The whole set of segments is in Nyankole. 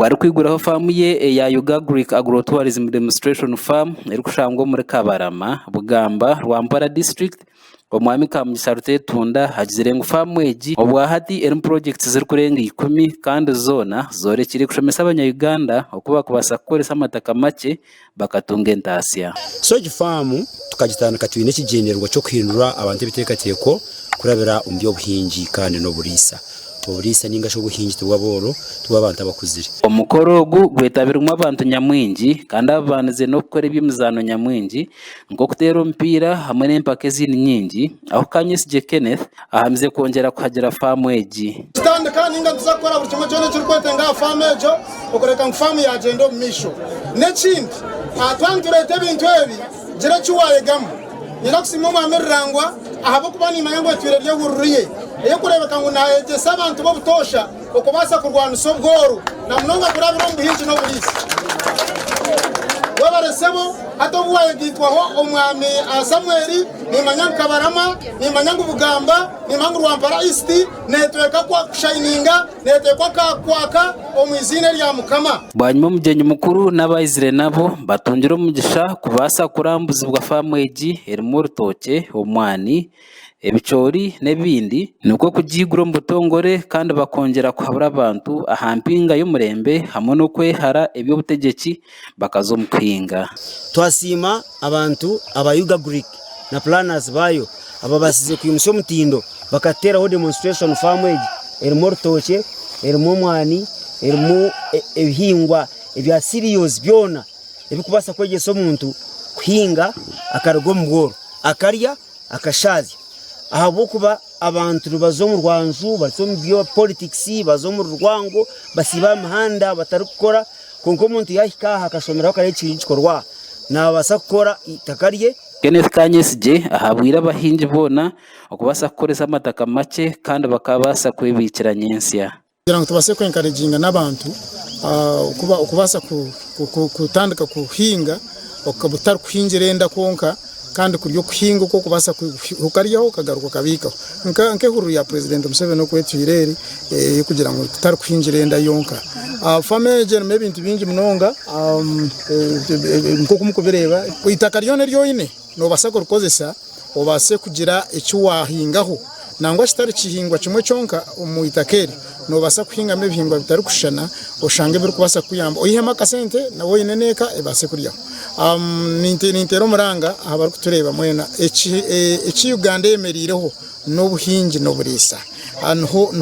Obwo arikwiguraho faamu ye eya Ugagric Agro-Tourism Demonstration Farm erikushangwa omuri Kabarama, Bugamba, Rwampara District, Omwami Kamugisha Rutetunda agizire ngu faamu egi obwahati erimu purogyekiti zirikurenga ikumi kandi zoona zorekire kushomesa abanya Uganda oku barikubaasa kukoresa amataka makye bakatunga entaasya. So egi faamu tukagitandika twine ekigyendererwa ky'okuhindura abantu ebiteekateeko kurabira omu by'obuhingi kandi n'oburiisa. Oburiisa nainga shi obuhingi ti bw'abooro, ti bw'abantu abakuzire. Omukoro ogu gwetabirwemu abantu nyamwingi kandi ababandize n'okukora eby'emizaano nyamwingi nk'okuteera omupiira hamwe n'empaka ezindi nyingi ahu Kanyesigye Kenneth ahamize kwongyera kuhagira faamu egi. Tutandika ninga nituza kukora buri kimwe kyona ekirikwetenga aha faamu egyo okureka ngu faamu yagyenda omu maisho. N'ekindi, twaba nitureeta ebintu ebi, gira eki waayegamu. Nyine kusiima Omwami Rurangwa ahabw'okuba niimanya ngu etwire eri ehururu ye ey'okureebeka ngu naayegyesa abantu b'obutoosha okubaasa kurwanisa obworo na munonga kurabira omu buhingi n'oburiisa. Webare sebo, hati obu waayegaitwaho Omwami Samuel, niimanya ngu Kabarama, niimanya ngu Bugamba, niimanya ngu Rwampara East neetweka kushayininga, neeteekwa kwaka omu iziina erya Mukama. Bwanyima omugyenyi mukuru n'abaizire nabo batungire omugisha kubaasa kurambuzibwa faamu egi erimu orutookye, omwani, ebicoori n'ebindi nikwo kugiigura omu butongore kandi bakongyera kuhabura abantu aha mpinga y'omurembe hamwe n'okwehara eby'obutegyeki bakaza omu kuhinga. Twasiima abantu aba Ugagric na planners baayo ababaasize kwimutsya omutindo bakateeraho demonstration farm egi erimu orutookye, erimu omwani, erimu ebihingwa ebya cereals byona ebirikubaasa kwegyesa omuntu kuhinga akaruga omu bworo akarya akashaazya ahabw'okuba abantu nibaza omu rwanju baza omu bya politics baza omu rwango basiiba aha mihanda batarikukora kwonka omuntu yaahika aha akashomeraho akareeba ekiri nikikorwa aha naabaasa kukora eitaka rye. Kenneth Kanyesigye ahabwire abahingi boona okubaasa kukoresa amataka makye kandi bakabaasa kwebiikira nyentsya. Kugira ngu tubaase ku encouraginga n'abantu okubaasa kutandika kuhinga otari kuhingira enda kwonka kandi kuri okuhinga oku orikubaasa okaryaho okagaruka okabiikaho. Nk'ehururu ya Purezidenti Museveni oku etwire eri ey'okugira ngu tutari kuhingira enda yonka. Faamu egi erimu ebintu bingi munonga nk'oku murikubireeba. Eitaka ryona eri oine noobaasa kurikozesa obaase kugira eki waahingaho. Nangwa kitari kihingwa kimwe kyonka omu itaka eryo, noobaasa kuhingamu ebihingwa bitarikushushana oshange ebirikubaasa kukuyamba oihemu akasente nawe oine n'eka ebaase kuryaho. Ninteera omuranga aha barikutureeba mwena, eki Uganda eyemereireho n'obuhingi n'oburiisa. Niho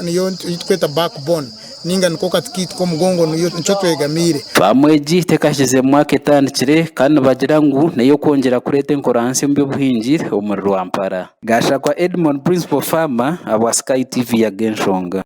niyo ei turikweta backbone ninga niko kati kaitu k'omugongo nikyo twegamiire. Faamu egi tekahikize mwaka etandikire kandi nibagira ngu n'ey'okwongyera kureeta enkora nsya omu by'obuhingi omuri Rwampara. Gashakwa Edmond Principal Farmer ahabwa Sky TV Ag'enshonga.